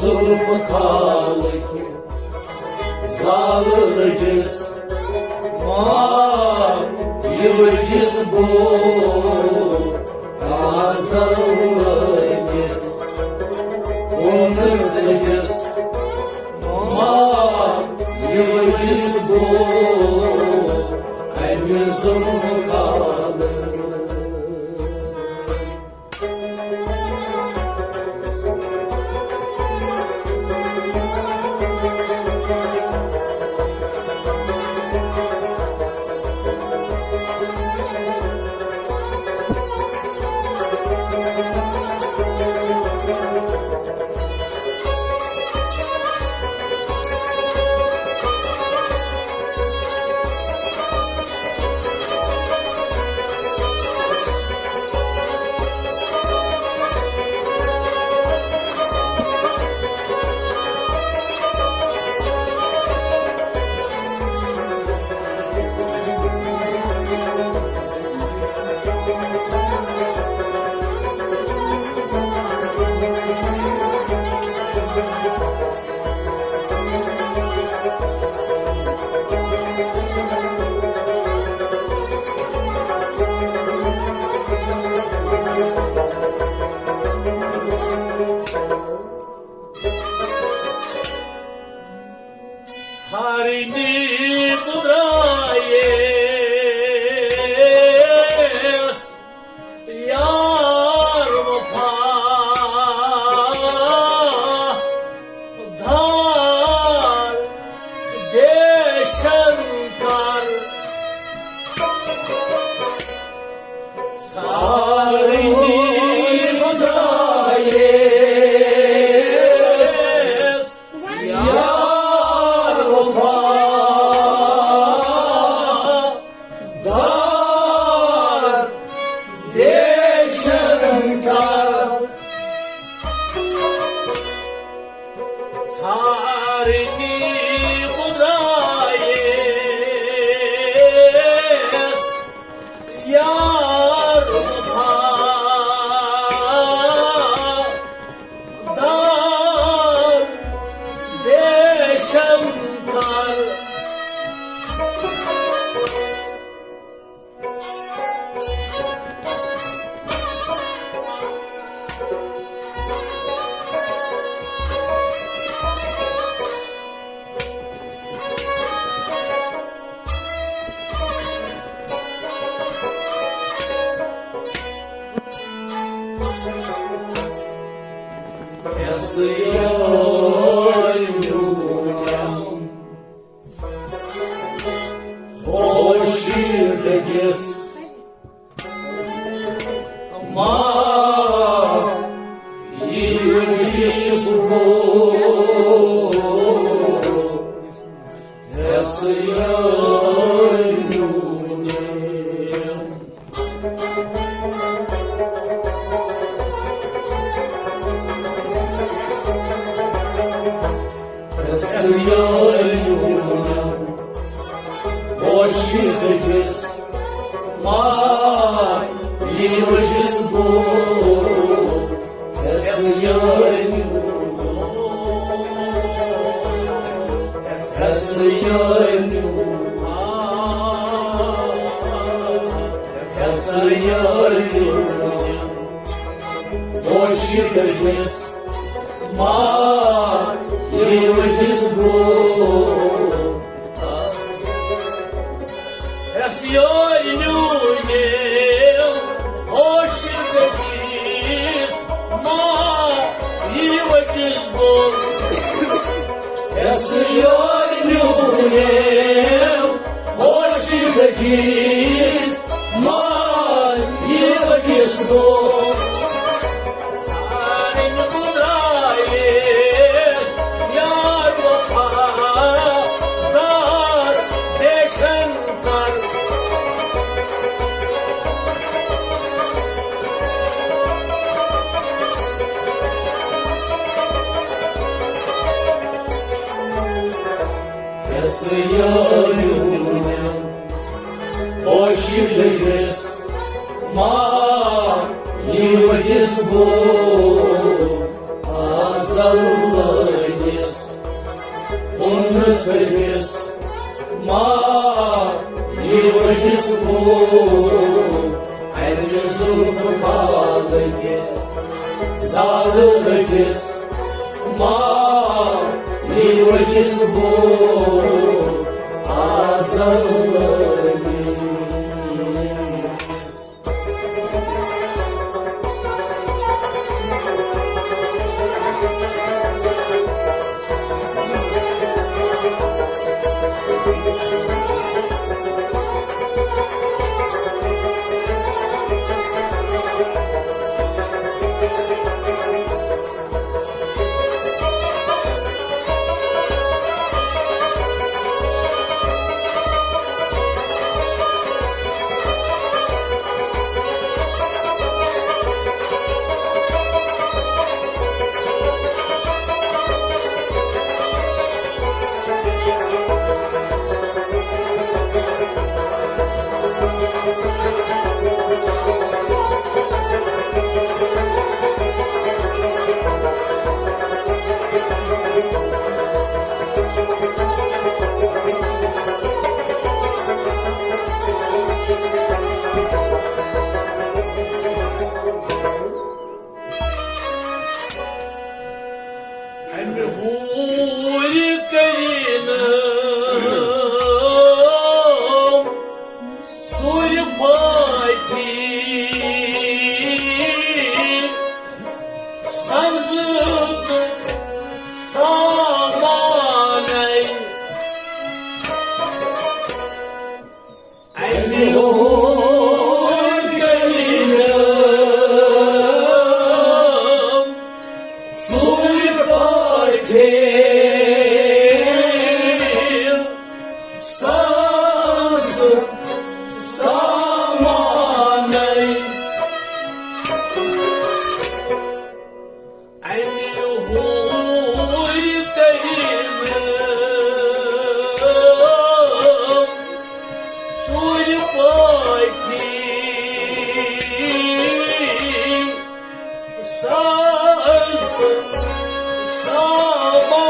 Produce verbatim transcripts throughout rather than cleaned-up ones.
ظلم خالق زال لٔجِس، ما یہِ لٔجِس بو، ازل لٔجِس، کُن لٔجِس، ما یہِ لٔجِس بو، امہِ ظلم خالق۔ سارنی بدرائیس یار وفا دار دیشن کر۔ سارنی بدرائیس یار وفا دار دیشن کر۔ سارنی بدرائیس یار وفا ما یہِ وٕچھِس بہٕ، یَس یٲرۍ یَس یٲرۍ یَس یٲرۍ ہوشہِ دٔجِس ما یہِ وٕچھِس بہٕ۔ یَس یٲرۍ نیوٗ ییٚم ہوشہِ دٔجِس ما یہِ وٕچھِس بہٕ۔ یَس یٲرۍ نیوٗ ییٚم ہوشہِ دٔجِس ما یہِ وٕچھِس بہٕ۔ ژھانٛڈن بہٕ درٛایس یار وفادار، پیشن کر۔ یَس یٲرۍ نیوٗ ییٚم ہوشہِ دٔجِس ما یہِ وٕچھِس بہٕ۔ آزل لٲگِس کُنہٕ ژٔجِس ما یہِ وٕچھِس بہٕ۔ اَمہِ زُلفہٕ بالہٕ کہِ زالہٕ لٔجِس ما یہِ وٕچھِس بہٕ۔ آزل لٲگِس امہِ حورِ کٔرِنہٕ ژوٗرِ پٲٹھی سَزٕ تہٕ سامانَے۔ امہِ حورِ کٔرِنہٕ ژوٗرِ پٲٹھی سَزٕ سامانَے۔ امہِ حورِ کٔرِنہٕ ژوٗرِ پٲٹھی سَزٕ سامانَے۔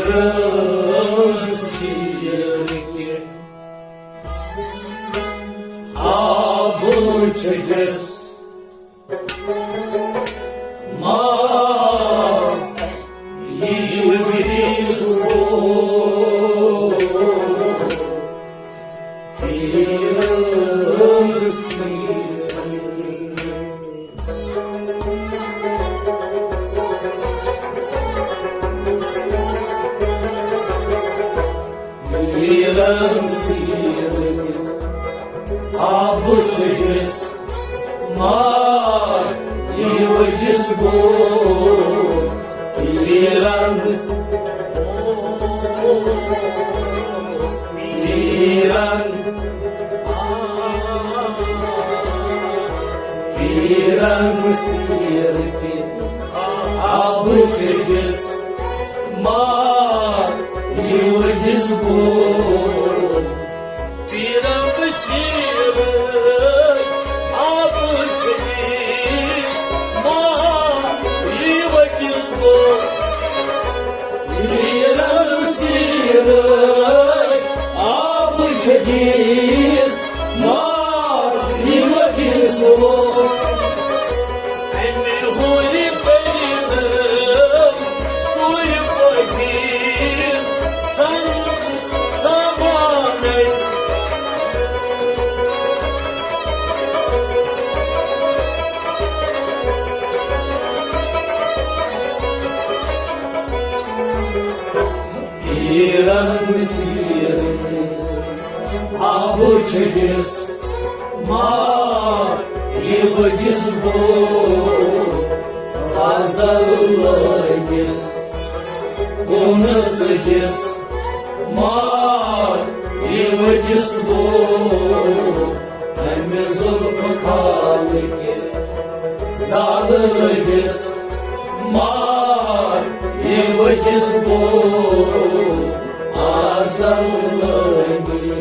میٖرن سیٖر کہِ آبہٕ چھٔجِس ما یی وٕچھِس بہٕ۔ میٖرن سیٖر میٖرن سیٖر آبہٕ چھٔجِس مار یہِ ؤجِس گوٚو پیٖرن، پیٖرن، پیٖرن سیٖر تہِ آبہٕ چھٔجِس مار یہِ ؤجِس گوٚو۔ پیٖرم سیٖر آبہٕ چھٔجِس مار یہِ ؤجِس گوٚو۔ پیٖرم سیٖر آبہٕ چھٔجِس مار یہِ ؤجِس گوٚو۔ اَمہِ ہُرِ پٔرِن سُے پٲٹھۍ سن سامانَے۔ پیٖرن سیٖر آبہٕ چھٔجِس مار یہِ ؤجِس گوٚو۔ ازل لٲگِس کُن ژٔجِس مار یہِ ؤجِس گوٚو۔ اَمہِ زُلفہٕ خالہٕ کہِ زالہٕ لٔجِس مار یہِ ؤجِس گوٚو۔ ازل لٲگِس۔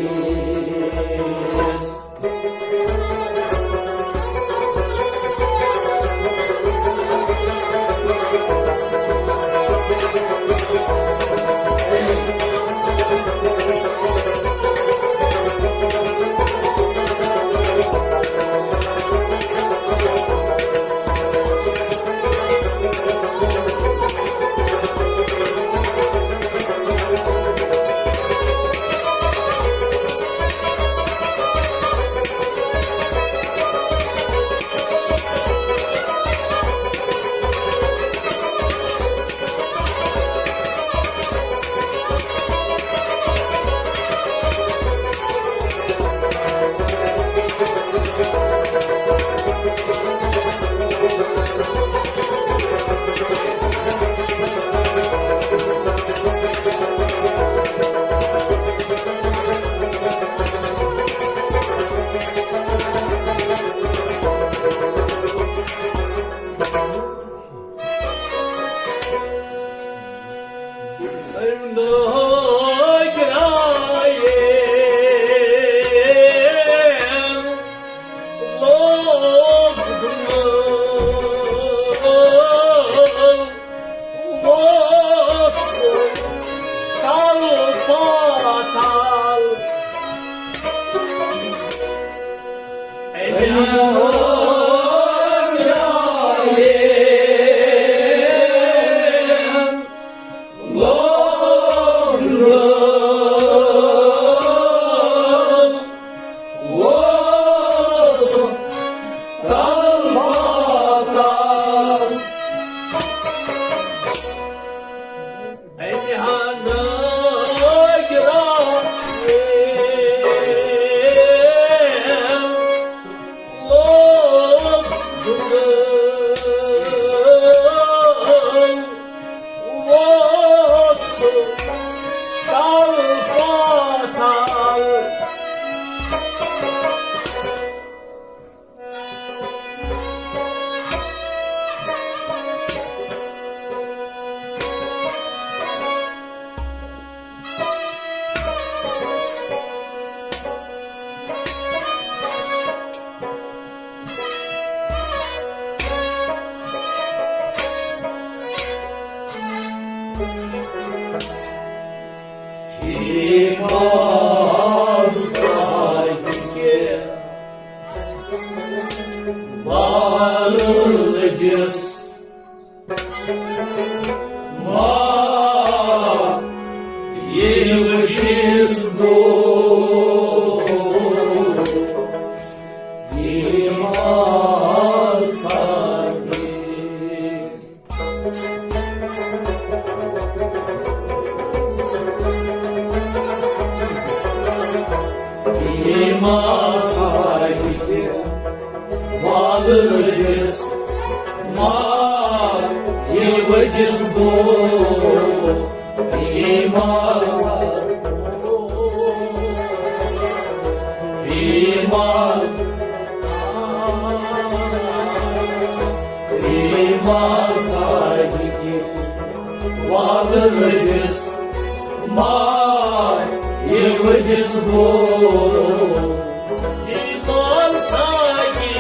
لٔجِس، ماں یہِ ؤجِس بو، یہِ ماں، یہِ ماں، یہِ ماں ساگی۔ وعدٕ لٔجِس، ماے یہِ ؤجِس بو۔ یہِ مال ژھاگی،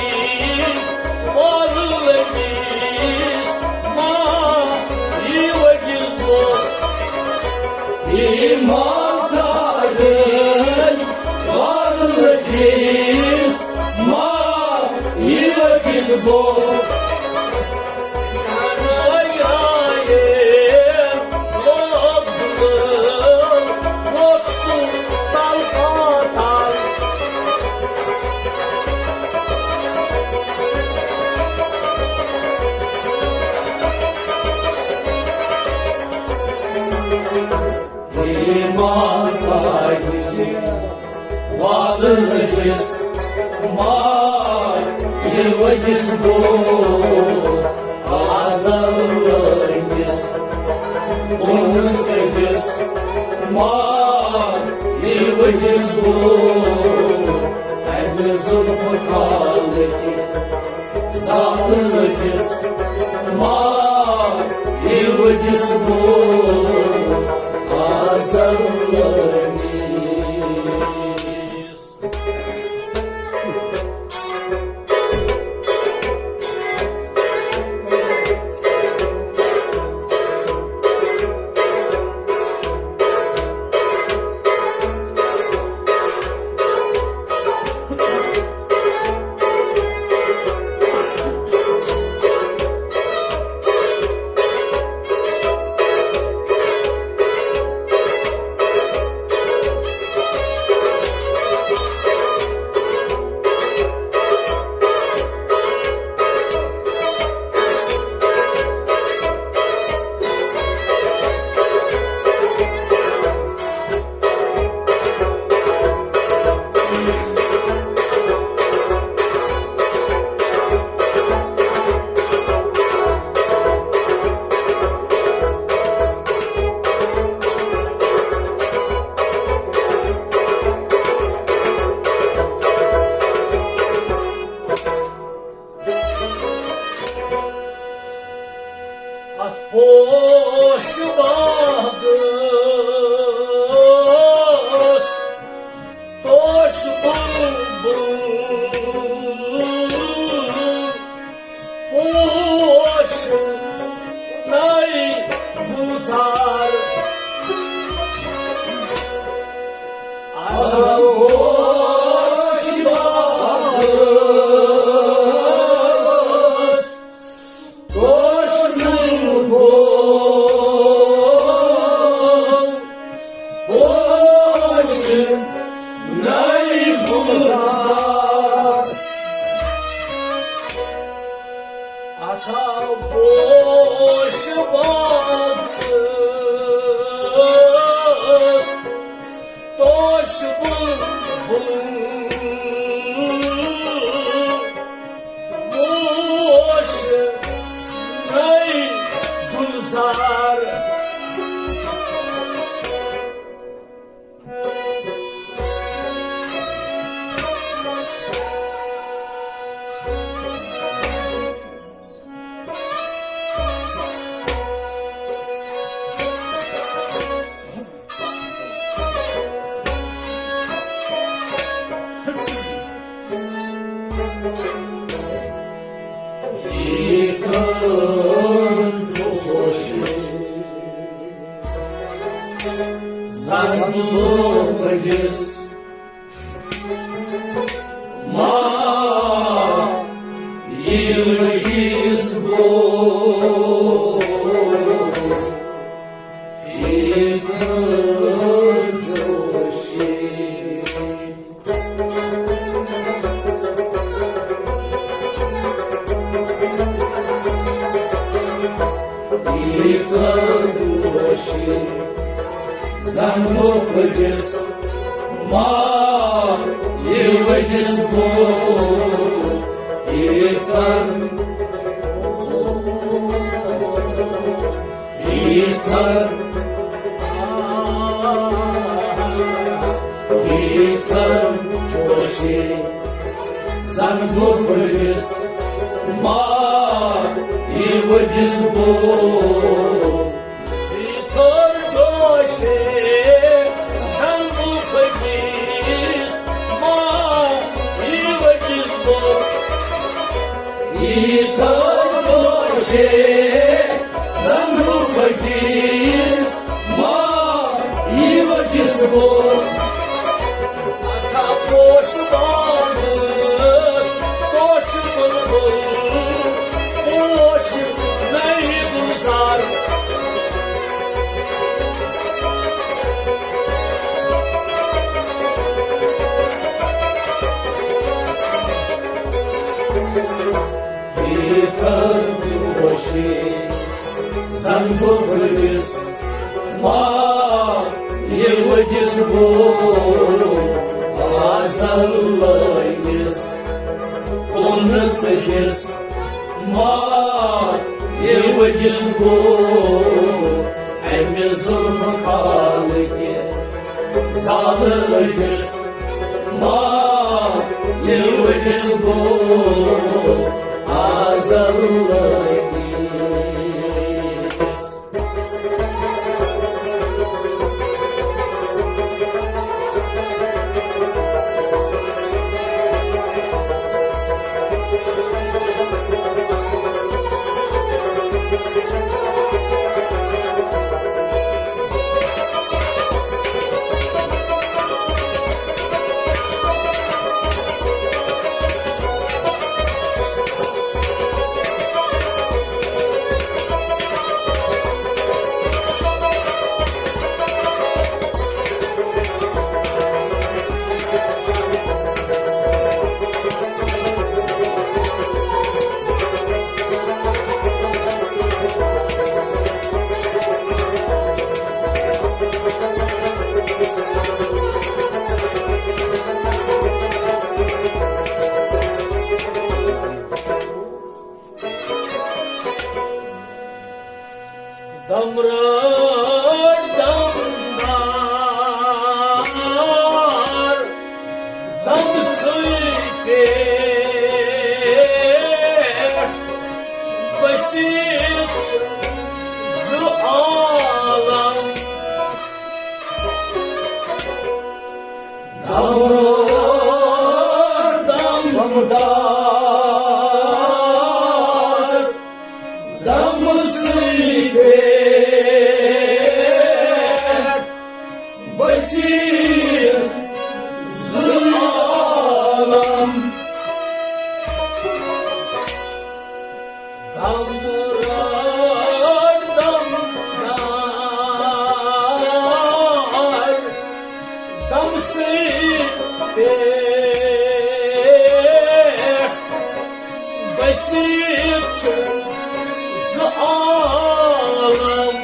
وعدٕ لٔجِس، ماے یہِ ؤجِس بو۔ یہِ مال ژھاگی، وعدٕ لٔجِس، ماے یہِ ؤجِس بو۔ وعدٕ لٔجِس، ماے یہِ ؤجِس بو۔ آزل لٲگِس، کُن ژٔجِس، ماے یہِ ؤجِس بو۔ اَمہِ زُلفہٕ خالٕکۍ زال لٔجِس، ماے یہِ ؤجِس بو۔ آزل لٲگِس۔ اتھ پوش باغس توش بلبل، پوش ناے گلزار۔ اتھ پوش باغس توش بلبل، پوش ناے گلزار۔ اتھ پوش باغس توش بلبل، پوش ناے گلزار۔ زنگو بجس ماں ییٚلہِ یِس بو ییٚتہِ جوشی۔ ییٚتہِ جوشی۔ زنگو بجس ماں ییٚلہِ یِس بو ییٚتہِ ییٖتھن جوشے زن بہٕ پھٔٹِس، ما یہِ ؤجِس بہٕ۔ ییٖتھن جوشے زن بہٕ پھٔٹِس، ما یہِ ؤجِس بہٕ۔ ییٖتھن جوشے زن بہٕ پھٔٹِس، ما یہِ ؤجِس بہٕ۔ اتھا پوش باغس، پوش بلبل، پوش نٔے گلزار۔ ییٖتھن جوشے زن بہٕ پھٔٹِس، ما یہِ ؤجِس بہٕ۔ آزل لٲگِس کُن ژٔکِس، ما یہِ ؤجِس بہٕ۔ اَمہِ ظُلمہٕ خالہٕ کہِ زالہٕ لٔگِس، ما یہِ ؤجِس بہٕ۔ آزل لٲگِس۔ دم رٲٹ دم دار، دم سٕے پٮ۪ٹھ بٔسِتھ چھِ زٕ عالم۔ دم رٲٹ دم دار، دم سٕے پٮ۪ٹھ بٔسِتھ زٕ عالم۔ دم رٲٹ دم دار، دم سٕے پٮ۪ٹھ بٔسِتھ چھِ زٕ عالم۔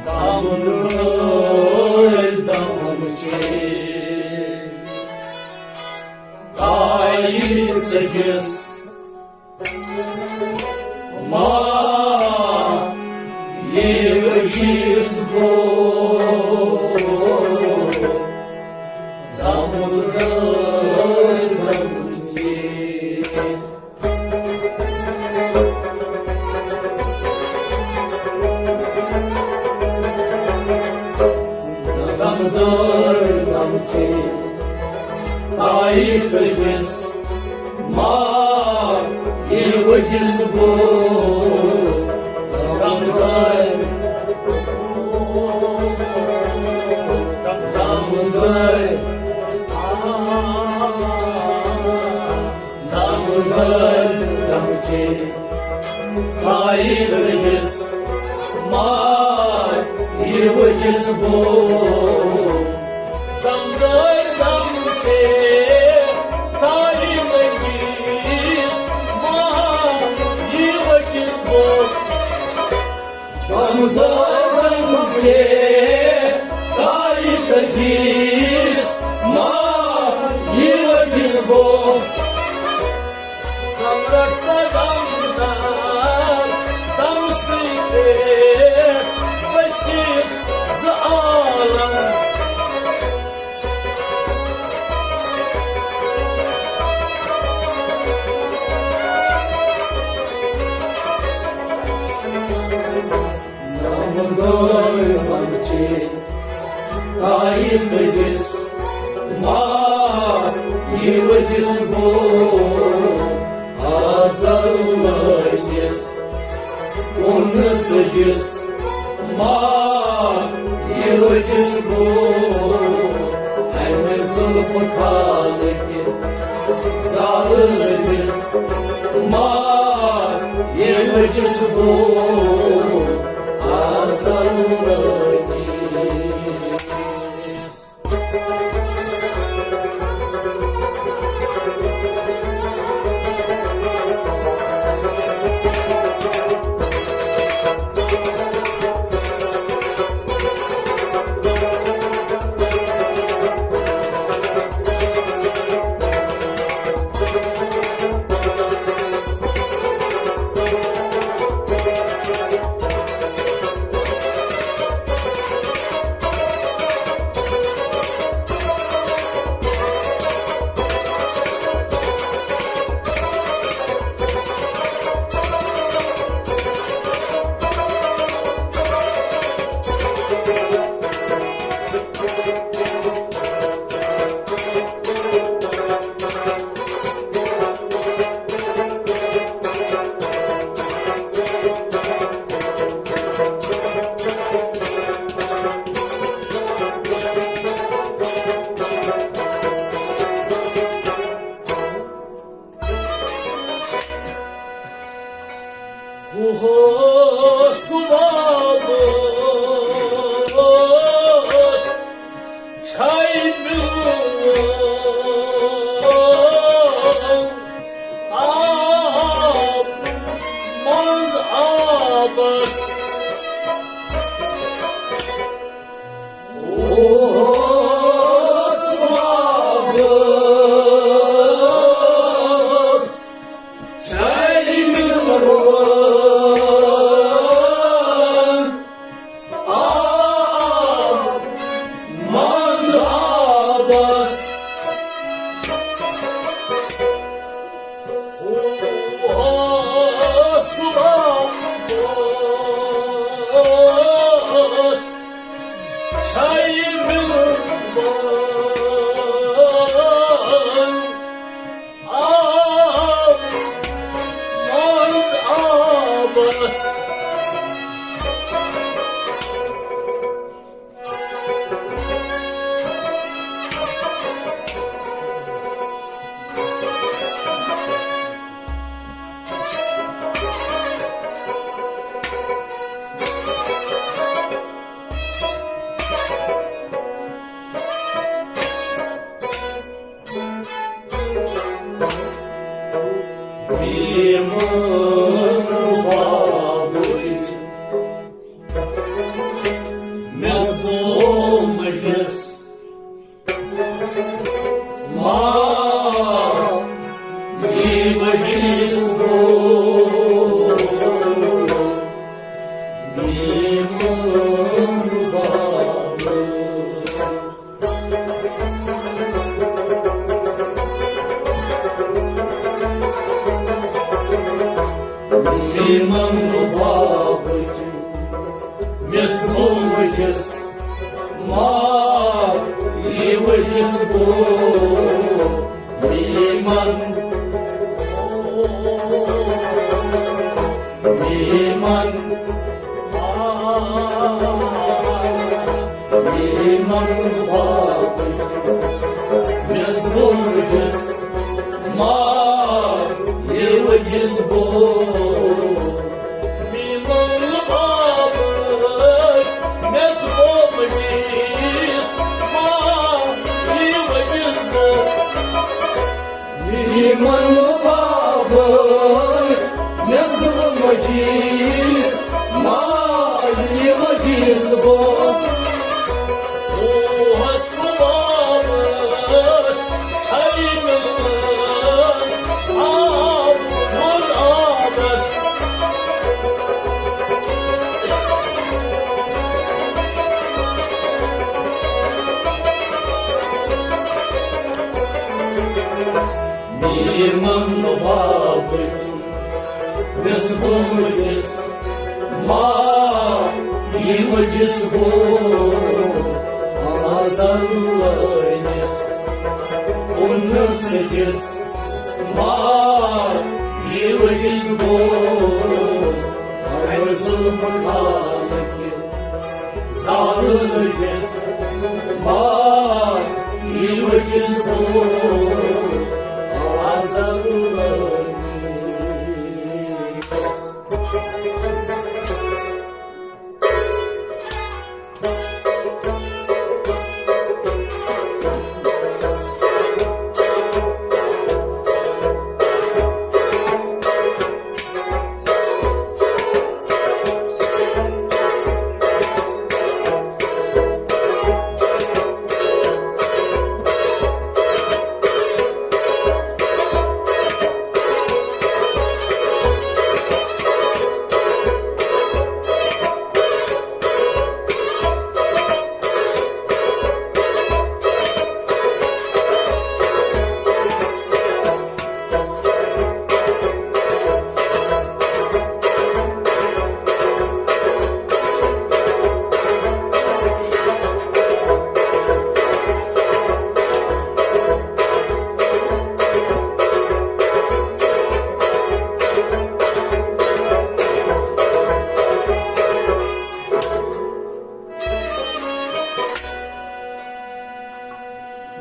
دم دٲرۍ دم چے، تایہِ تٔجِس ما یہِ ؤجِس بہٕ۔ دم دٲرۍ دم چے۔ دم دٲرۍ دم چے، تایہِ تٔجِس ما یہِ ؤجِس بہٕ۔ دم دٲرۍ، دم دٲرۍ، دم دٲرۍ دم چے، تایہِ تٔجِس ما یہِ ؤجِس بہٕ۔ دم دٲرۍ جس ما یہ وجس بو، کمرس سلام دار، تم سیتے بشیر ز عالم۔ نامدار ہمچے تائی تجس ما یہ وجس بو، آزل لگس کن ژجس ما یہ وجس بو، امہ زلف خالک زال لجس ما یہ وجس بو، آزل لگس۔ ہو سباب چھائی میون آب منٛز آبس۔ ہو سباب چھائی میون آب منٛز آبس۔ ہو سباب چھائی میون آب منٛز آبس۔ بیمار بابٕچ مےٚ گوٚو مجلس ما یہ مجلس گوٚو بیمار بابٕچ۔ امام بابٕچ مےٚ ژھوٚو وٕچھِس ما یہِ وٕچھِس بہٕ یِمن۔ یِمن، یِمن بابٕچ مےٚ ژھوٚو وٕچھِس ما یہِ وٕچھِس بہٕ۔ یِمن بابٕچ مےٚ ژھوٚو وٕچھِس ما یہِ وٕچھِس بہٕ۔ یِمن بابٕچ مےٚ ژھوٚو وٕچھِس ما یہِ وٕچھِس بہٕ۔ یِمن بابٕچ مےٚ بوٗزِس ما یہِ وٕچھِس بہٕ آزن لٲنِس کُنہٕ ژٕجِس ما یہِ وٕچھِس بہٕ اَمہِ ظُلمہٕ خانہٕ کہِ زالہٕ لٔجِس ما یہِ وٕچھِس بہٕ آزن لٲنِس۔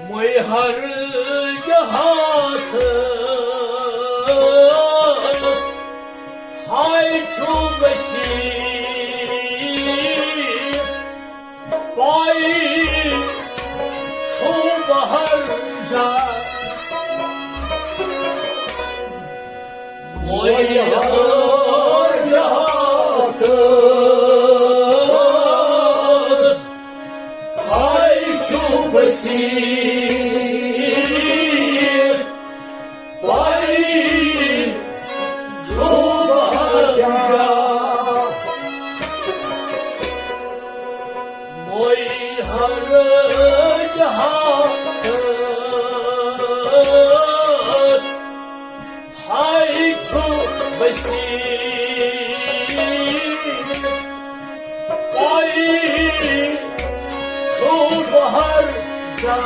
مٔے ہر جہاتس ہاے چھُ وسیع، پاے چھُ بہر جا۔ مٔے ہر جہاتس ہاے چھُ وسیع، پاے چھُ بہر جا۔ مٔے ہر جہاتس ہاے چھُ وسیع، پاے چھُ بہر جا۔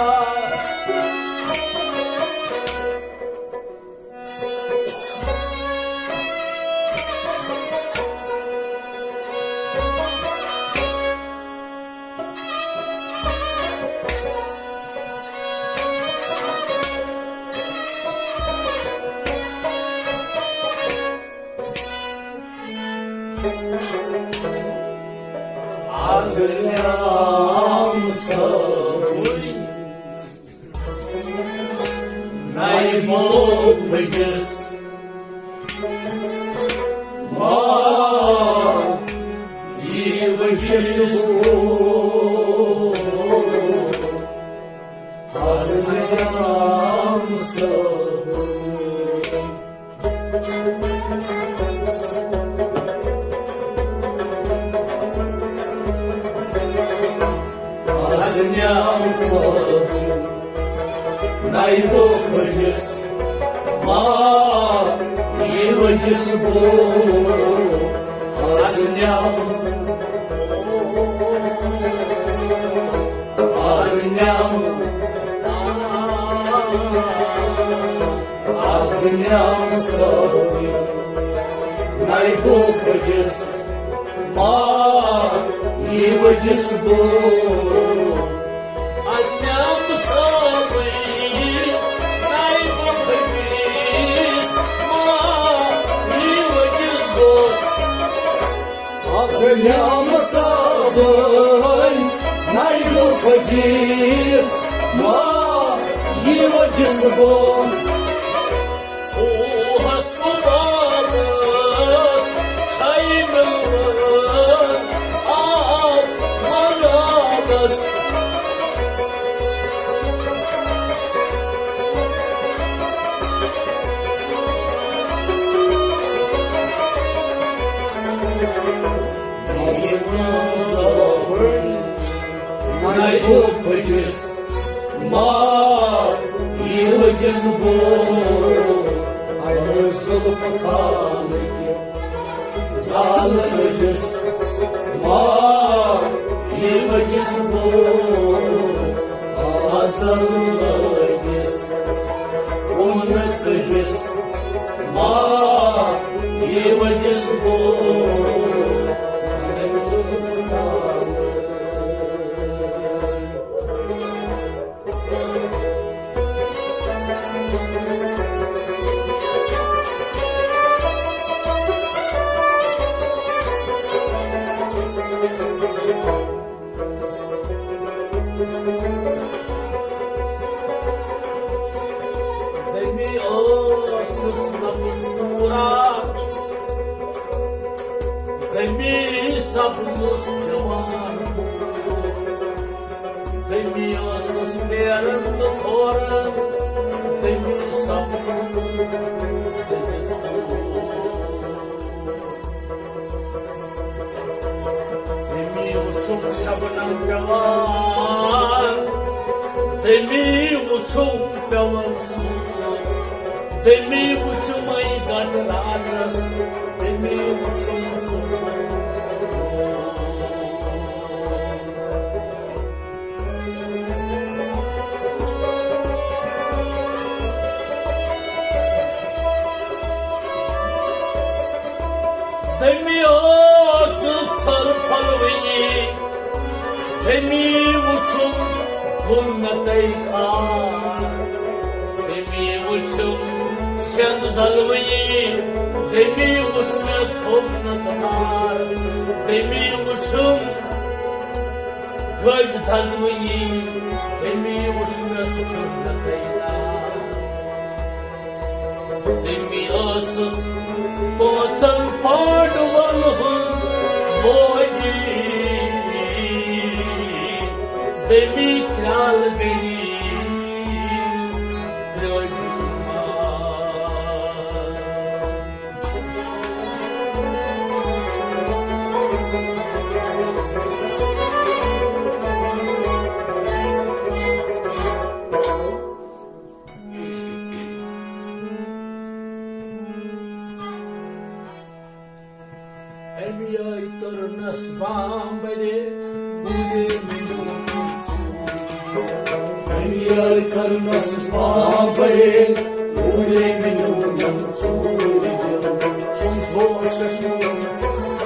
از نیام صٲبٕنۍ نَیہِ بوٚو پھٔٹِس ما یی ؤٹِس۔ از نیام صٲبٕنۍ از نیام صٲبٕنۍ نَیہِ بوٚو پھٔٹِس ما یی ؤٹِس بہٕ۔ از نیام، از نیام، از نیام صٲبٕنۍ نَیہِ بوٚو پھٔٹِس ما یی ؤٹِس بہٕ۔ از نیام صٲبٕنۍ نَیہِ بوٚو پھٔٹِس ما یی ؤٹِس بہٕ۔ از نیام صٲبٕنۍ نَیہِ بوٚو پھٔٹِس ما یی ؤٹِس بہٕ۔ اوہس مُبارک چھے مِلوان آب مرادس۔ نَیہِ بوٚو پھٔٹِس ما یی ؤٹِس بہٕ۔ ما یہِ وجس بول، آزل لٲگِس کُن ژٔجِس۔ ما یہِ وجس بول، دٔمی ٲسٕس لۄکُٹ کوٗرا، دٔمی سپدُس جوان کوٗر۔ دٔمی ٲسٕس پیرن تہٕ تھورن، دٔمی سپدُس دٔزِتھ سوٗر۔ تٔمی وُچھُم شبنم پٮ۪وان، تٔمی وُچھُم پٮ۪وان سوٗر۔ تٔمی وُچھُم گٹ راتس، تٔمی وُچھُم سُہ۔ تٔمی ٲسٕس تھل پھۄلوٕنی، تٔمی وُچھُم گُمنتے کار۔ تٔمی وُچھُم سیٚنٛد زلوٕنی، تٔمی وُچھ مےٚ سوٚمنت نار۔ تٔمی وُچھُم گٔج دلوٕنی، تٔمی وُچھ مےٚ سُہ گُمنتے نار۔ تٔمی ٲسٕس پانٛژن پانڈون ہُنٛد فوجی، تٔمی کرٛال گٔیی درٛوجی۔ أمی آیہِ کٔرنَس بامبرے، کوٗرے مےٚ نیوٗ ژوٗرِ۔ أمی آیہِ کٔرنَس بامبرے، کوٗرے مےٚ